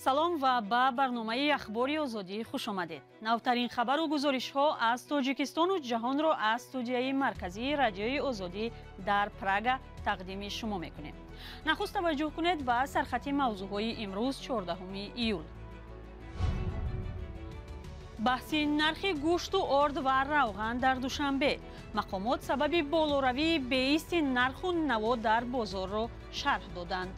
Салом ва ба барномаи Ахбори Озодӣ хуш омадед. Навтарин хабару гузоришҳо аз Тоҷикистону ҷаҳонро аз студияи марказии Радиои Озодӣ дар Прага тақдими шумо мекунем. Нахуст таваҷҷӯҳ кунед ба сархати мавзӯъҳои имрӯз 14 июл. Баҳси нархи гӯшту орд ва равған дар Душанбе. Мақомот сабаби болоравии беисти нарху наво дар бозорро шарҳ доданд.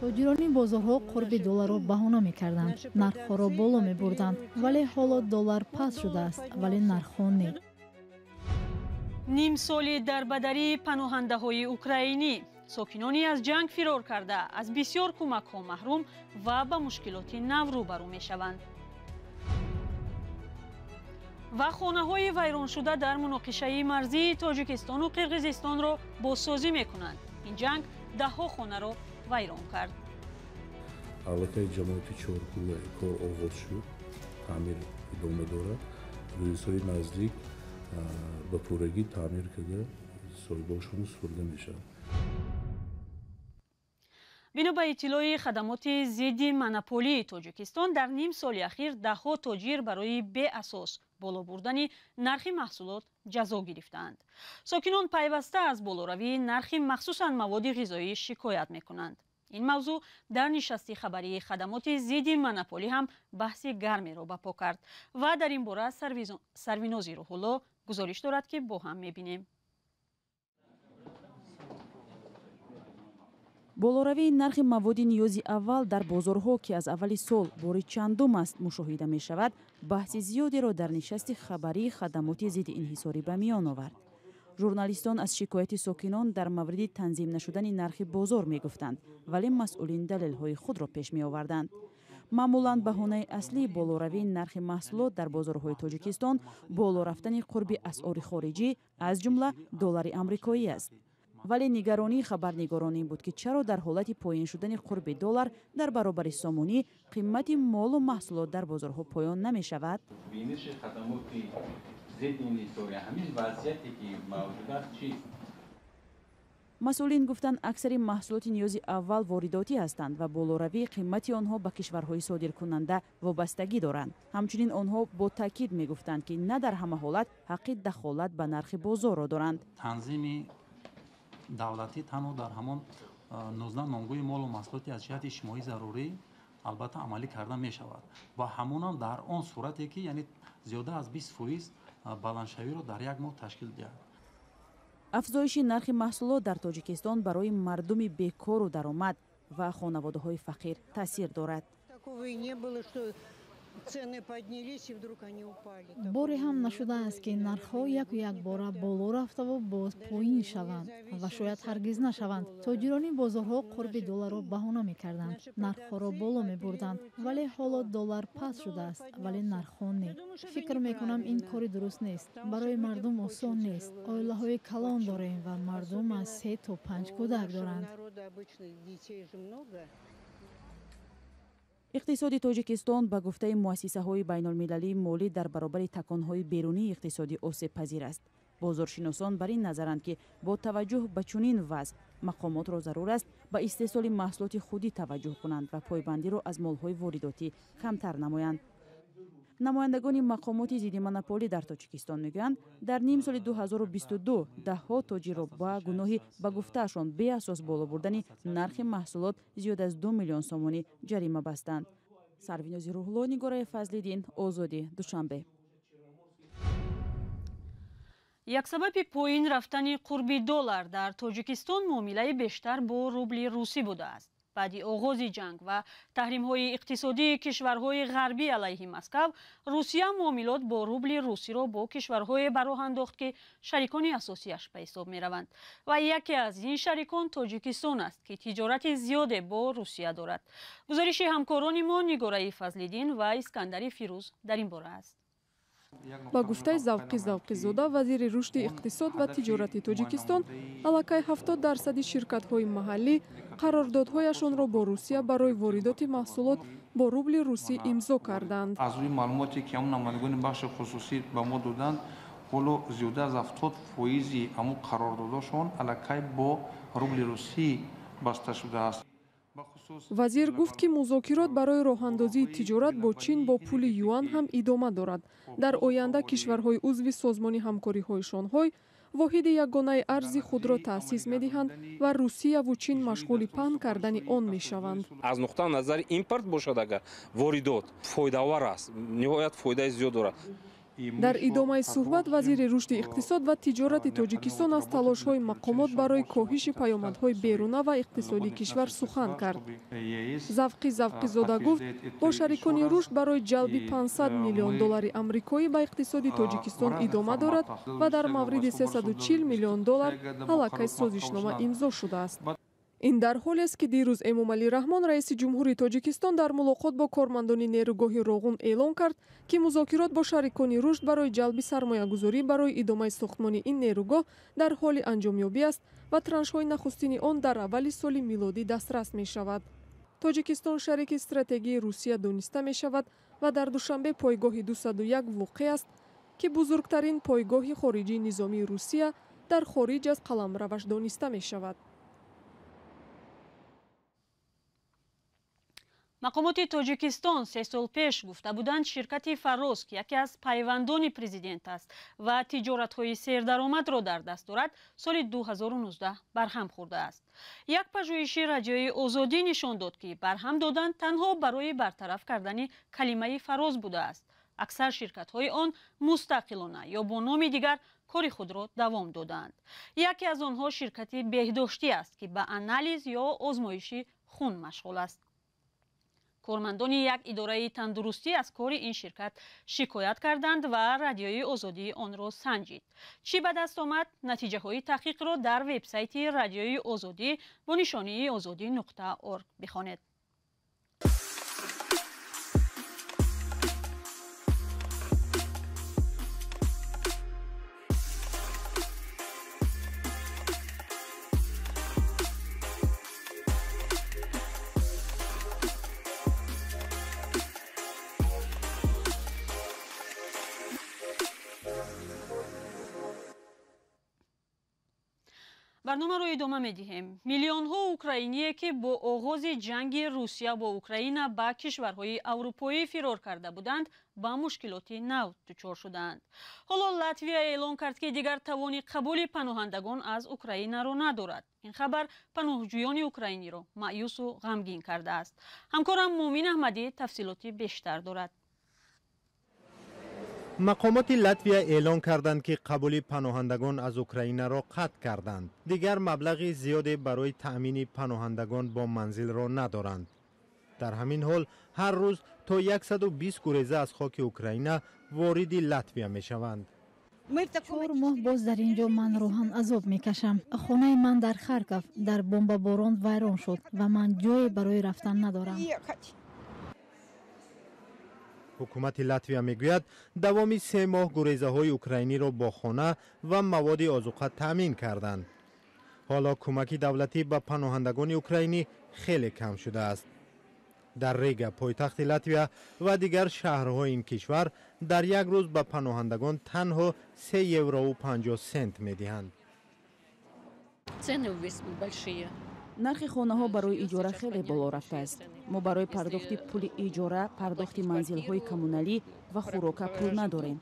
Тоҷирони бозорҳо қурби долларро баҳона мекарданд, нархҳоро боло мебурданд, вале ҳоло доллар паст шудааст, вале нархҳо не. Нимсоли дарбадарии паноҳандаҳои украинӣ. Сокинони аз ҷанг фирор карда аз бисёр кӯмакҳо маҳрум ва ба мушкилоти нав рӯбарӯ мешаванд. Ва хонаҳои вайроншуда дар муноқишаи марзии Тоҷикистону Қирғизистонро бозсозӣ мекунанд. Ин ҷанг даҳҳо хонаро вайрон кард. Аллакай ҷамоати Чоркӯла кор оғоз шуд, таъмир идома дорад. Рӯзҳои наздик ба пуррагӣ таъмир карда соҳибошон супурда мешавад. Бино ба иттилои хадамоти зидди монополии Тоҷикистон, дар ним соли ахир даҳҳо тоҷир барои беасос боло бурдани нархи маҳсулот ҷазо гирифтаанд. Сокинон пайваста аз болоравии нархи махсусан маводи ғизоӣ шикоят мекунанд. Ин мавзӯъ дар нишасти хабарии хадамоти зидди монополӣ ҳам баҳси гармеро ба по кард ва дар ин бора Сарвинози Рӯҳулло гузориш дорад, ки бо ҳам мебинем. Болоравии нархи маводи ниёзи аввал дар бозорҳо, ки аз аввали сол бори чандум аст мушоҳида мешавад, баҳси зиёдеро дар нишасти хабарии хадамоти зидди инҳисорӣ ба миён овард. Журналистон аз шикояти сокинон дар мавриди танзим нашудани нархи бозор мегуфтанд, вале масъулин далелҳои худро пеш меоварданд. Маъмулан баҳонаи аслии болоравии нархи маҳсулот дар бозорҳои Тоҷикистон боло рафтани қурби асъори хориҷӣ, аз ҷумла доллари амрикоӣ аст. Вале нигаронии хабарнигорон ин буд, ки чаро дар ҳолати поён шудани қурби доллар дар баробари сомонӣ қимати молу маҳсулот дар бозорҳо поён намешавад. Биниши хадамоти зидди инҳисорӣ ҳамин вазъияте ки мавҷуд аст чист? Масъулин гуфтанд, аксари маҳсулоти ниёзи аввал воридотӣ ҳастанд ва болоравии қимати онҳо ба кишварҳои содиркунанда вобастагӣ доранд. Ҳамчунин онҳо бо таъкид мегуфтанд, ки на дар ҳама ҳолат ҳаққи дахолат ба нархи бозорро доранд. Танзими давлатӣ танҳо дар ҳамон 19 номгӯи молу маҳсулоти аз ҷиҳати иҷтимоӣ зарурӣ албатта амалӣ карда мешавад ва ҳамонам дар он сурате ки яъне зиёда аз 20% баландшавиро дар як моҳ ташкил диҳад. Афзоиши нархи маҳсулот дар Тоҷикистон барои мардуми бекору даромад ва хонаводаҳои фақир таъсир дорад. Боре ҳам нашудааст, ки нархҳо яку якбора боло рафтаву боз поин шаванд ва шояд ҳаргиз нашаванд. Тоҷирони бозорҳо қурби долларро баҳона мекарданд, нархҳоро боло мебурданд, вале ҳоло доллар паст шудааст, вале нархҳо не. Фикр мекунам, ин кори дуруст нест. Барои мардум осон нест. Оилаҳои калон дорем ва мардум аз 3 то 5 кӯдак доранд. Иқтисоди Тоҷикистон ба гуфтаи муассисаҳои байнулмилалии молӣ дар баробари таконҳои берунии иқтисодӣ осебпазир аст. Бозоршиносон бар ин назаранд, ки бо таваҷҷӯҳ ба чунин вазъ мақомотро зарур аст ба истеҳсоли маҳсулоти худӣ таваҷҷӯҳ кунанд ва пойбандиро аз молҳои воридотӣ камтар намоянд. Намояндагони мақомоти зидди монополӣ дар Тоҷикистон мегӯянд, дар ним соли 2022 даҳҳо тоҷирро ба гуноҳи ба гуфтаашон беасос боло бурдани нархи маҳсулот зиёд аз 2 миллион сомонӣ ҷарима бастанд. Сарвинози Рӯҳулло, Нигораи Фазлиддин, Озодӣ, Душанбе. Як сабаби поин рафтани қурби доллар дар Тоҷикистон муомилаи бештар бо рубли русӣ будааст. Баъди оғози ҷанг ва таҳримҳои иқтисодии кишварҳои ғарбӣ алайҳи Москав, Русия муомилот бо рубли русиро бо кишварҳое ба роҳ андохт, ки шарикони асосияш ба ҳисоб мераванд. Ва яке аз ин шарикон Тоҷикистон аст, ки тиҷорати зиёде бо Русия дорад. Гузориши ҳамкорони мо Нигораи Фазлиддин ва Искандари Фирӯз дар ин бора аст. Ба гуфтаи Завқи Завқизода, вазири рушди иқтисод ва тиҷорати Тоҷикистон, аллакай 70% ширкатҳои маҳаллӣ қарордодҳояшонро бо Русия барои воридоти маҳсулот бо рубли русӣ имзо карданд. Аз рӯи маълумоте ки ҳамон намояндагони бахши хусусӣ ба мо доданд, ҳоло зиёда аз 70% ҳамон қарордодҳошон аллакай бо рубли русӣ баста шудааст. Вазир гуфт, ки музокирот барои роҳандозии тиҷорат бо Чин бо пули юан ҳам идома дорад. Дар оянда кишварҳои узви Созмони ҳамкориҳои Шонҳой воҳиди ягонаи арзи худро таъсис медиҳанд ва Русияву Чин машғули паҳн кардани он мешаванд. Аз нуқтаи назари импорт бошад, агар воридот фоидаовар аст, ниҳоят фоидаи зиёд дорад. Дар идомаи суҳбат вазири рушди иқтисод ва тиҷорати Тоҷикистон аз талошҳои мақомот барои коҳиши паёмадҳои беруна ва иқтисодии кишвар сухан кард. Завқи Завқизода гуфт, бо шарикони рушд барои ҷалби 500 миллион доллари амрикоӣ ба иқтисоди Тоҷикистон идома дорад ва дар мавриди 340 миллион доллар аллакай созишнома имзо шудааст. Ин дар ҳолест, ки дирӯз Эмомалӣ Раҳмон, раиси ҷумҳури Тоҷикистон, дар мулоқот бо кормандони нерӯгоҳи Роғун эълон кард, ки музокирот бо шарикони рушд барои ҷалби сармоягузорӣ барои идомаи сохтмони ин нерӯгоҳ дар ҳоли анҷомёбӣ аст ва траншҳои нахустини он дар аввали соли милодӣ дастрас мешавад. Тоҷикистон шарики стратегии Русия дониста мешавад ва дар Душанбе пойгоҳи 201 воқеъ аст, ки бузургтарин пойгоҳи хориҷии низомии Русия дар хориҷ аз қаламраваш дониста мешавад. Мақомоти Тоҷикистон 3 сол пеш гуфта буданд, ширкати Фароз, ки яке аз пайвандони президент аст ва тиҷоратҳои сердаромадро дар даст дорад, соли 2019 барҳам хӯрдааст. Як пажӯҳиши Радиои Озодӣ нишон дод, ки барҳам додан танҳо барои бартараф кардани калимаи Фароз будааст. Аксар ширкатҳои он мустақилона ё бо номи дигар кори худро давом додаанд. Яке аз онҳо ширкати беҳдоштӣ аст, ки ба анализ ё озмоиши хун машғул аст. Кормандони як идораи тандурустӣ аз кори ин ширкат шикоят карданд ва Радиои Озодӣ онро санҷид. Чӣ ба даст омад? Натиҷаҳои таҳқиқро дар вебсайти Радиои Озодӣ бо нишонии ozodi.org бихонед. Барномаро идома медиҳем. Миллионҳо украиние, ки бо оғози ҷанги Русия бо Украина ба кишварҳои аврупоӣ фирор карда буданд, ба мушкилоти нав дучор шудаанд. Ҳоло Латвия эълон кард, ки дигар тавони қабули паноҳандагон аз Украинаро надорад. Ин хабар паноҳҷӯёни украиниро маъюсу ғамгин кардааст. Ҳамкорам Муъмин Аҳмадӣ тафсилоти бештар дорад. Мақомоти Латвия эълон карданд, ки қабули паноҳандагон аз Украинаро қатъ карданд. Дигар маблағи зиёде барои таъмини паноҳандагон бо манзилро надоранд. Дар ҳамин ҳол ҳар рӯз то 120 гуреза аз хоки Украина вориди Латвия мешаванд. 4 моҳ боз дар ин ҷо ман рӯҳан азоб мекашам. Хонаи ман дар Харков дар бомбаборон вайрон шуд ва ман ҷое барои рафтан надорам. Ҳукумати Латвия мегӯяд, давоми 3 моҳ гурезаҳои украиниро бо хона ва маводи озуқа таъмин карданд. Ҳоло кӯмаки давлатӣ ба паноҳандагони украинӣ хеле кам шудааст. Дар Рига, пойтахти Латвия, ва дигар шаҳрҳои ин кишвар дар як рӯз ба паноҳандагон танҳо 3 еврову 50 сент медиҳанд. Нархи хонаҳо барои иҷора хеле боло рафтааст. Мо барои пардохти пули иҷора, пардохти манзилҳои коммуналӣ ва хӯрока пул надорем.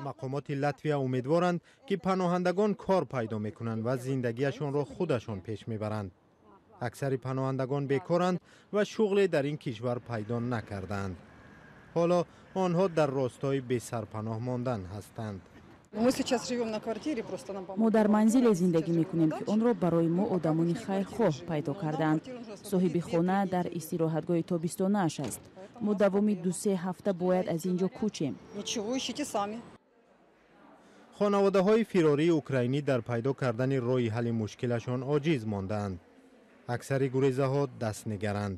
Мақомоти Латвия умедворанд, ки паноҳандагон кор пайдо мекунанд ва зиндагиашонро худашон пеш мебаранд. Аксари паноҳандагон бекоранд ва шуғле дар ин кишвар пайдо накардаанд. Ҳоло онҳо дар ростои бесарпаноҳ мондан ҳастанд. Мо дар манзиле зиндагӣ мекунем, ки онро барои мо одамони хайрхоҳ пайдо кардаанд. Соҳиби хона дар истироҳатгоҳи тобистонааш аст. Мо давоми 2-3 ҳафта бояд аз ин ҷо кӯчем. Хонаводаҳои фирории украинӣ дар пайдо кардани роҳи ҳалли мушкилашон оҷиз мондаанд. Аксари гурезаҳо дастнигаранд.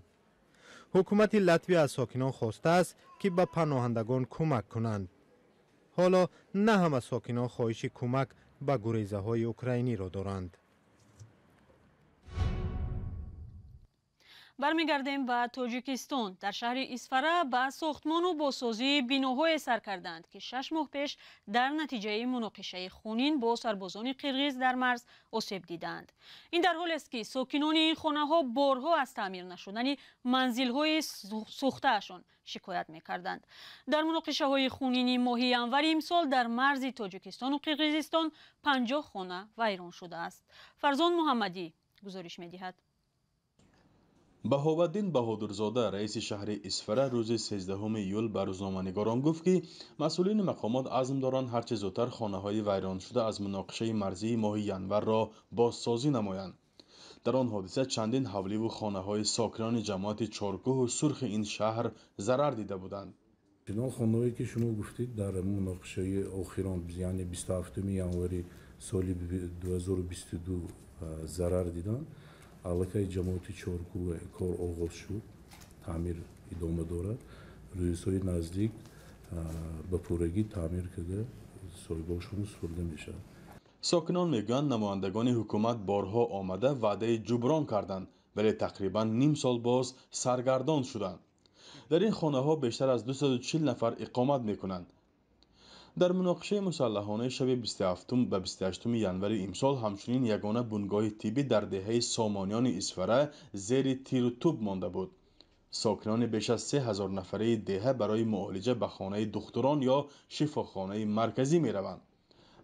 Ҳукумати Латвия аз сокинон хостааст, ки ба паноҳандагон кӯмак кунанд. Ҳоло на ҳама сокинон хоҳиши кӯмак ба гурезаҳои украиниро доранд. Бармегардем ба Тоҷикистон. Дар шаҳри Исфара ба сохтмону бозсозии биноҳое сар карданд, ки 6 моҳ пеш дар натиҷаи муноқишаи хунин бо сарбозони қирғиз дар марз осеб диданд. Ин дар ҳолест, ки сокинони ин хонаҳо борҳо аз таъмир нашудани манзилҳои сӯхтаашон шикоят мекарданд. Дар муноқишаҳои хунини моҳи январи имсол дар марзи Тоҷикистону Қирғизистон 50 хона вайрон шудааст. Фарзон Муҳаммадӣ гузориш медиҳад. Баҳоваддин Баҳодурзода, раиси шаҳри Исфара, рӯзи 13 июл ба рӯзноманигорон гуфт, ки масъулини мақомот азм доранд ҳарчи зудтар хонаҳои вайроншуда аз муноқишаи марзии моҳи январро бозсозӣ намоянд. Дар он ҳодиса чандин ҳавливу хонаҳои сокинони ҷамоати Чоркӯҳу Сурхи ин шаҳр зарар дида буданд. Ин хонаҳое, ки шумо гуфтед, дар муноқишаи охирон, яъне 27 январи соли 2022 зарар диданд. Аллакай ҷамоати Чоркӯҳ кор оғоз шуд, таъмир идома дорад. Рӯзҳои наздик ба пуррагӣ таъмир карда соҳибошон супурда мешавад. Сокинон мегӯянд, намояндагони ҳукумат борҳо омада ваъдаи ҷуброн карданд, вале тақрибан ним сол боз саргардон шуданд. Дар ин хонаҳо бештар аз 240 нафар иқомат мекунанд. Дар муноқишаи мусаллаҳонаи шаби 27 ба 28 январи имсол ҳамчунин ягона бунгоҳи тиббӣ дар деҳаи Сомониёни Исфара зери тиру тӯб монда буд. Сокинони беш аз 3000 нафараи деҳа барои муолиҷа ба хонаи духтурон ё шифохонаи марказӣ мераванд.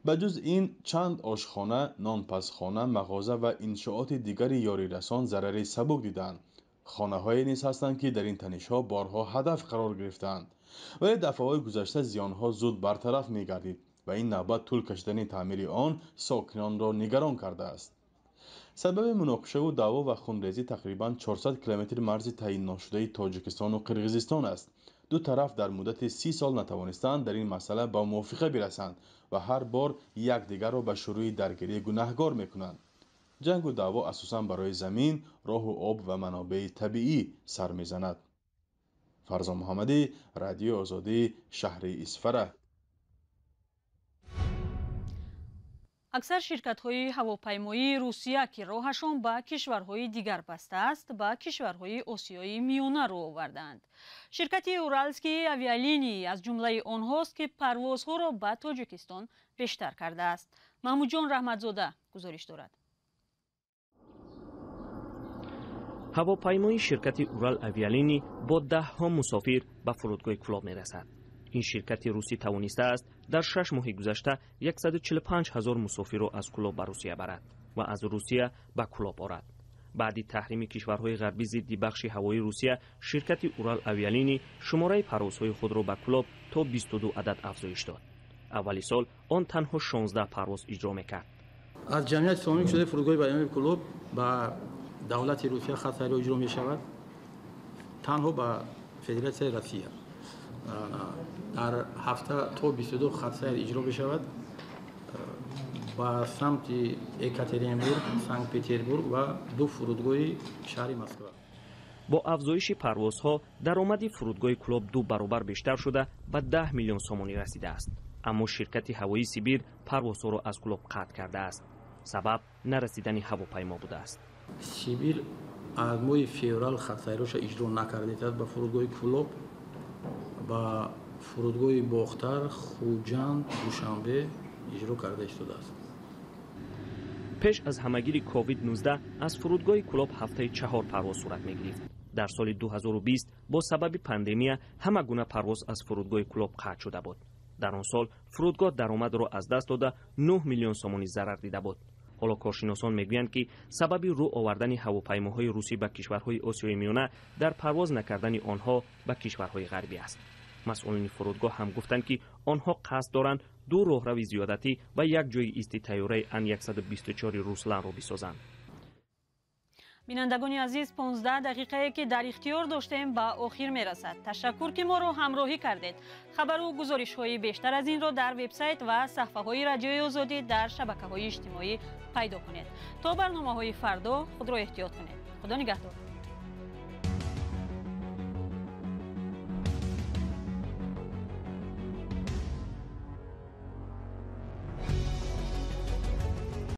Ба ҷуз ин чанд ошхона, нонпазхона, мағоза ва иншооти дигари ёрирасон зарари сабук дидаанд. Хонаҳое низ ҳастанд, ки дар ин танишҳо борҳо ҳадаф қарор гирифтаанд, вале дафъаҳои гузашта зиёнҳо зуд бартараф мегардид ва ин навбат тӯл кашидани таъмири он сокинонро нигарон кардааст. Сабаби муноқишаву даъво ва хунрезӣ тақрибан 400 километр марзи таъинношудаи Тоҷикистону Қирғизистон аст. Ду тараф дар муддати 30 сол натавонистанд дар ин масъала ба мувофиқа бирасанд ва ҳар бор якдигарро ба шурӯи даргирӣ гунаҳгор мекунанд. Ҷангу даъво асосан барои замин, роҳу об ва манобеи табиӣ сар мезанад. Фарзон Муҳаммадӣ, Радиои Озодӣ, шаҳри Исфара. Аксар ширкатҳои ҳавопаймоии Русия, ки роҳашон ба кишварҳои дигар бастааст, ба кишварҳои Осиёи Миёна рӯ овардаанд. Ширкати Уралские авиалинии аз ҷумлаи онҳост, ки парвозҳоро ба Тоҷикистон бештар кардааст. Маҳмудҷон Раҳматзода гузориш дорад. Ҳавопаймои ширкати Урал Авиалинӣ бо даҳҳо мусофир ба фурудгоҳи Кӯлоб мерасад. Ин ширкати русӣ тавонистааст дар 6 моҳи гузашта 145 ҳазор мусофирро аз Кӯлоб ба Русия барад ва аз Русия ба Кӯлоб орад. Баъди таҳрими кишварҳои ғарбӣ зидди бахши ҳавоии Русия, ширкати Урал Авиалинӣ шумораи парвозҳои худро ба Кӯлоб то 22 адад афзоиш дод. Аввали сол он танҳо 16 парвоз иҷро мекард. Аз ҷамъияти сомонӣ шудаи фурудгоҳи байналмилалии Кӯлоб ба давлати Русия хатсайрҳо иҷро мешавад танҳо ба Федератсияи Россия. Дар ҳафта то 22 хатсайр иҷро мешавад ба самти Екатеринбург, Санкт-Петербург ва ду фурудгоҳи шаҳри Москва. Бо афзоиши парвозҳо даромади фурудгоҳи Кӯлоб 2 баробар бештар шуда ба 10 миллион сомонӣ расидааст. Аммо ширкати ҳавоии Сибир парвозҳоро аз Кӯлоб қатъ кардааст. Сабаб нарасидани ҳавопаймо будааст. Сибир аз моҳи феврал хатсайроша иҷро накардааст ба фурудгоҳи Кӯлоб, ба фурудгоҳи Бохтар, Хуҷанд, Душанбе иҷро карда истодааст. Пеш аз ҳамагири COVID-19 аз фурудгоҳи Кӯлоб ҳафтаи 4 парвоз сурат мегирифт. Дар соли 2020 бо сабаби пандемия ҳама гуна парвоз аз фурудгоҳи Кӯлоб қатъ шуда буд. Дар он сол фурудгоҳ даромадро аз даст дода 9 миллион сомонӣ зарар дида буд. Ҳоло коршиносон мегӯянд, ки сабаби рӯ овардани ҳавопаймоҳои русӣ ба кишварҳои Осиёи Миёна дар парвоз накардани онҳо ба кишварҳои ғарбӣ аст. Масъулини фурудгоҳ ҳам гуфтанд, ки онҳо қасд доранд 2 роҳрави зиёдатӣ ва як ҷои исти тайёраи Ан-124 Русланро бисозанд. Бинандагони азиз, 15 дақиқае ки дар ихтиёр доштем ба охир мерасад. Ташаккур, ки моро ҳамроҳӣ кардед. Хабару гузоришҳои бештар аз инро дар вебсайт ва саҳфаҳои Радиои Озодӣ дар шабакаҳои иҷтимоӣ пайдо кунед. То барномаҳои фардо худро эҳтиёт кунед. Худо нигаҳдор.